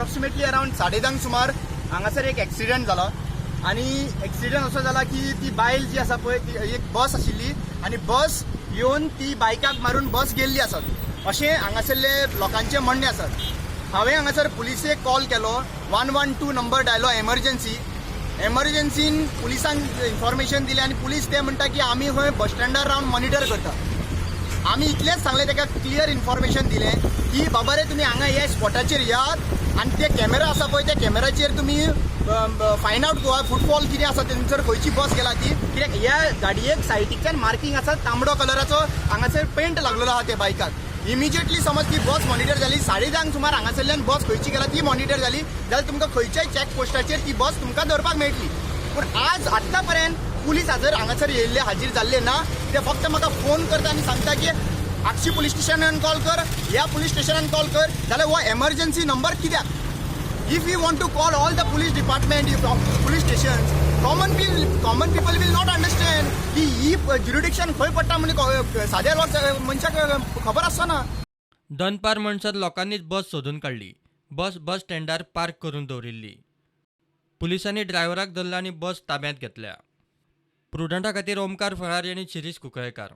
Approximately around 10:30 सुमार हांगासर एक एक्सिडंट जाला आनी एक्सिडंट असो जाला की ती बायल जी आसा पळय, ती एक बस आशिल्ली आनी बस येवन ती बायकाक मारून बस गेल्ली आसत अशें हांगासरले लोकांचें म्हणणें आसा. हांवें हांगासर पुलिसेक कॉल केलो, 112 नंबर डायलो. एमर्जन्सी एमर्जन्सीन पुलिसांक इन्फॉर्मेशन दिलें आनी पुलीस ते म्हणटा की आमी खंय बस स्टँडार रावन मॉनिटर करता. आमी इतलेंच सांगलें ताका, क्लियर इन्फॉर्मेशन दिलें की बाबा रे, तुमी हांगा ह्या स्पॉटाचेर यात आनी ते कॅमेरा आसा पळय, त्या कॅमेराचेर तुमी फायंड आउट करा फुटफॉल कितें आसा थंयसर, खंयची बस गेला ती. कित्याक ह्या गाडयेक सायडीकच्यान मार्कींग आसा, तांबडो कलराचो हांगासर पेंट लागलेलो आहा त्या बायकाक. इमिजिएटली समज ती बस मॉनिटर जाली, 10:30 सुमार हांगासरल्यान बस खंयची गेला ती मॉनिटर जाली जाल्यार तुमकां खंयच्याय चॅक पोस्टाचेर ती बस तुमकां धरपाक मेळटली. पूण आज आत्तां पर्यंत पुलीस हाजर हांगासर येयल्ले, हाजीर जाल्ले ना. ते फक्त म्हाका फोन करता आनी सांगता की आगशी पुलीस स्टेशनान कॉल कर, ह्या पुलीस स्टेशनान कॉल कर. जाल्यार हो एमर्जन्सी नंबर कित्याक? If you want to call all the police department, police station, common people will not understand की ही ज्युरिडिक्शन खंय पडटा म्हणजे साद्या लोक मनशाक खबर आसना. दनपार म्हणसर लोकांनीच बस सोदून काडली. बस बस स्टँडार पार्क करून दवरिल्ली. पुलिसांनी ड्रायव्हराक धरला आनी बस ताब्यांत घेतल्या. प्रुडंटा खातीर ओमकार फरारी आनी शिरीष कुंकळेकार.